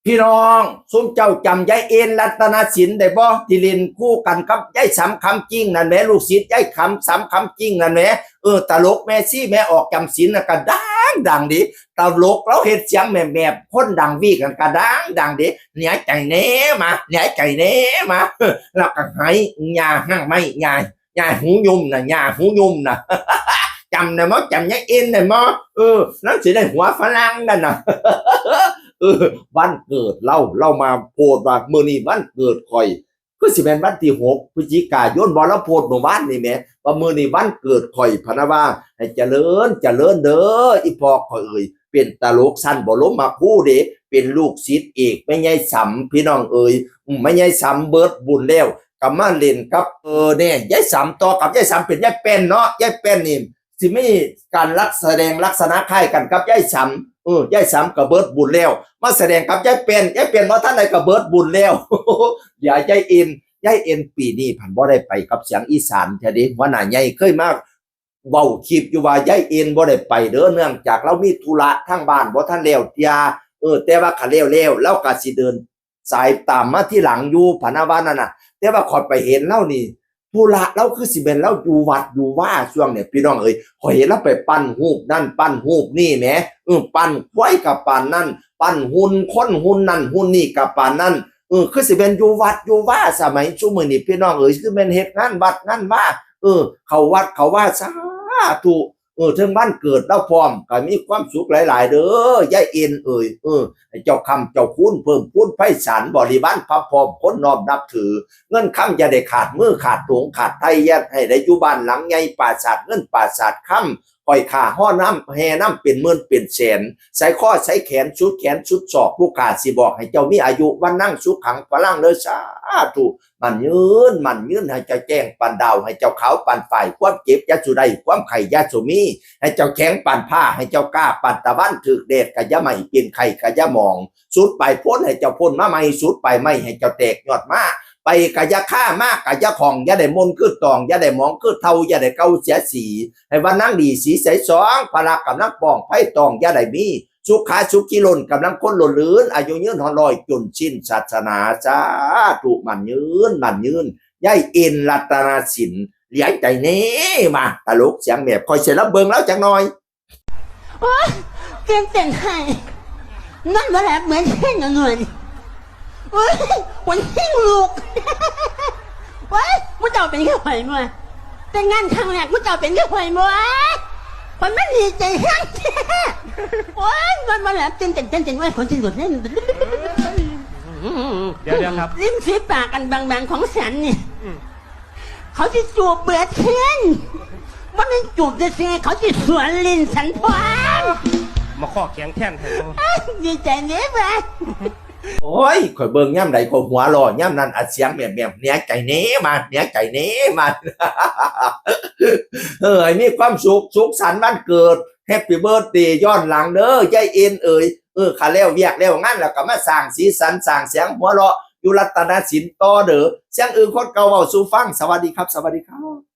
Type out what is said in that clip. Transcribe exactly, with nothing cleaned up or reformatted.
พี่น้อง ซุมเจ้าจำยายเอน รัตนสินได้บ่ ที่เล่นคู่กันกับยายสำ คำจริงนั่นแหม ลูกศิษย์ยายสำ คำจริงนั่นแหม เออ ตลกแม่ซี่แม่ออก จำศีลน่ะก็ดังดังเด้ ตลกลาวเฮ็ดเสียงแหบๆ คนดังวีกกันก็ดังดังเด้ เหนียใจแหน่มา เหนียใจแหน่มา แล้วก็ไหย่าห้างไม้ ย่า ย่าหูยุ่มน่ะ ย่าหูยุ่มน่ะ จำได้บ่ จำยายเอนได้บ่ เออ นางสิได้หัวฝรั่งนั่นน่ะ เออ วันเกิดลาว ลาวมาโพสต์ว่า มื้อนี้วันเกิดข้อย คือสิแม่นวันที่หกพฤศจิกายนบ่ ลาวโพสต์เมื่อวานนี่แหม ว่ามื้อนี้วันเกิดข้อย พะนะว่า ให้เจริญ เจริญเด้อ อีพ่อข้อยเอ๋ย เป็นตลกชั้นบรมครูเด้ เป็นลูกศิษย์เอกแม่ใหญ่สำ พี่น้องเอ๋ย อืม แม่ใหญ่สำเบิดบุญแล้ว ก็มาเล่นกับ เออ แน่ ยายสำ ต่อกับยายสำ เป็นยายแป้นเนาะ ยายแป้นนี่ สิมีการลัก แสดงลักษณะคล้ายกันกับยายสำ เออ ยายสำก็เบิดบุญแล้ว มาแสดงกับยายแป้น ยายแป้นบ่ทันได้ก็เบิดบุญแล้ว อย่ายายเอน ยายเอนปีนี้ผันบ่ได้ไปกับเสียงอีสานแท้เด้ หัวหน้าใหญ่เคยมาเว้าคลิปอยู่ว่ายายเอนบ่ได้ไปเด้อ เนื่องจากลาวมีธุระทางบ้านบ่ทันแล้วเทื่อ เออ แต่ว่าคันแล้วแล้ว ลาวก็สิเดินสายตามมาทีหลังอยู่ พะนะว่านั่นน่ะ แต่ว่าข้อยไปเห็นลาวนี่ ธุระลาวคือสิแม่นลาวอยู่วัดอยู่วาช่วงเนี่ย พี่น้องเอ๋ย ข้อยเห็นลาวไปปั้นรูปนั่นปั้นรูปนี่แหม เออ ปั้นควายก็ปานนั่น ปั้นหุ่นคนหุ่นนั่นหุ่นนี่ก็ปานนั่น เออ คือสิแม่นอยู่วัดอยู่วาสมัยซุมื้อนี้ พี่น้องเอ๋ย คือแม่นเฮ็ดงานวัดงานวา เออ เข้าวัดเข้าวา สาธุ เออ เทิงวันเกิดลาวพร้อม ก็มีความสุขหลายๆ เด้อ ยายเอนเอ๋ย เออ ให้เจ้าค้ำเจ้าคูณเพิ่มพูนไพศาล บริวารพร้อม คนน้อมนับถือ เงินคำอย่าได้ขาดมือขาดถุงขาดไถ่ อย่าให้ได้อยู่บ้านหลังใหญ่ ปราสาทเงินปราสาทคำ ข้อยข้าฮ้อน้ำแห่น้ำเป็นหมื่นเป็นแสน ใส่ข้อใส่แขนสุดแขนสุดศอก ผู้ข้าสิบอกให้เจ้ามีอายุวรรณังสุขังพลังเด้อ สาธุ มั่นยืน มั่นยืน ให้เจ้าแจ้งปานดาว ให้เจ้าขาวปานฝ้าย ความเจ็บอย่าสู่ได้ ความไข้อย่าสู่มี ให้เจ้าแข็งปานผ้า ให้เจ้ากล้าปานตะวัน ถืกแดดก็อย่าไหม้ เป็นไข้ก็อย่าหมอง สุดปลายพ้นให้เจ้าพ้นมาใหม่ สุดปลายไม้ให้เจ้าแตกยอดมา ไปก็อย่าคา มาก็อย่าข้อง อย่าได้มนคือตอง อย่าได้หมองคือเฒ่า อย่าได้เก่าเสียสี ให้วรรณังดีสีใสส่อง พละกำลังป้อง ภัยตองอย่าได้มี สุขาสุขีล้น กำลังคนล้นลื่น อายุยืนฮอดร้อย จนสิ้นศาสนา สาธุ มั่นยืน มั่นยืน ยายเอน รัตนสิน เหลียใจแหน่มา ตลกเสียงแหบ ข้อยสิลำเบิ่งลาวจักหน่อย โอ๊ย ตื่นเต้นไห้ นอนบ่หลับเหมือนเช่นนอน โอ๊ย ขนชิงลุก โอ๊ย มุเจ้าเป็นคือข่อยบ่ แต่งงานครั้งแรกมุเจ้าเป็นคือข่อยบ่ ข่อยมันดีใจแฮงแท้ โอ๊ย นอนบ่หลับ ตื่นเต้น ตื่นเต้น โอ๊ย ขนชิงลุก เดี๋ยวๆครับ ริมฝีปากอันบางๆของฉันนี่ อืม เขาสิจูบเบิดเช่น บ่แม่นจูบซื่อๆ เขาสิสวนลิ้นฉันพร้อม มาข้อแข็งแท่นให้เขา ดีใจเด้บ่ โอ้ย ข้อยเบิ่งยามใดก็หัวเราะยามนั้น อัดเสียงแหบๆ เหนียใจแหน่มา เหนียใจแหน่มา เออ ให้มีความสุข สุขสันต์วันเกิด Happy Birthday ย้อนหลังเด้อ ยายเอนเอ๋ย เออ คันแล้วเวียกแล้วงานแล้วก็มาสร้างสีสันสร้างเสียงหัวเราะ อยู่รัตนสินต่อเด้อ เสียงอื่นคนเก่าเว้าสู่ฟัง สวัสดีครับ สวัสดีครับ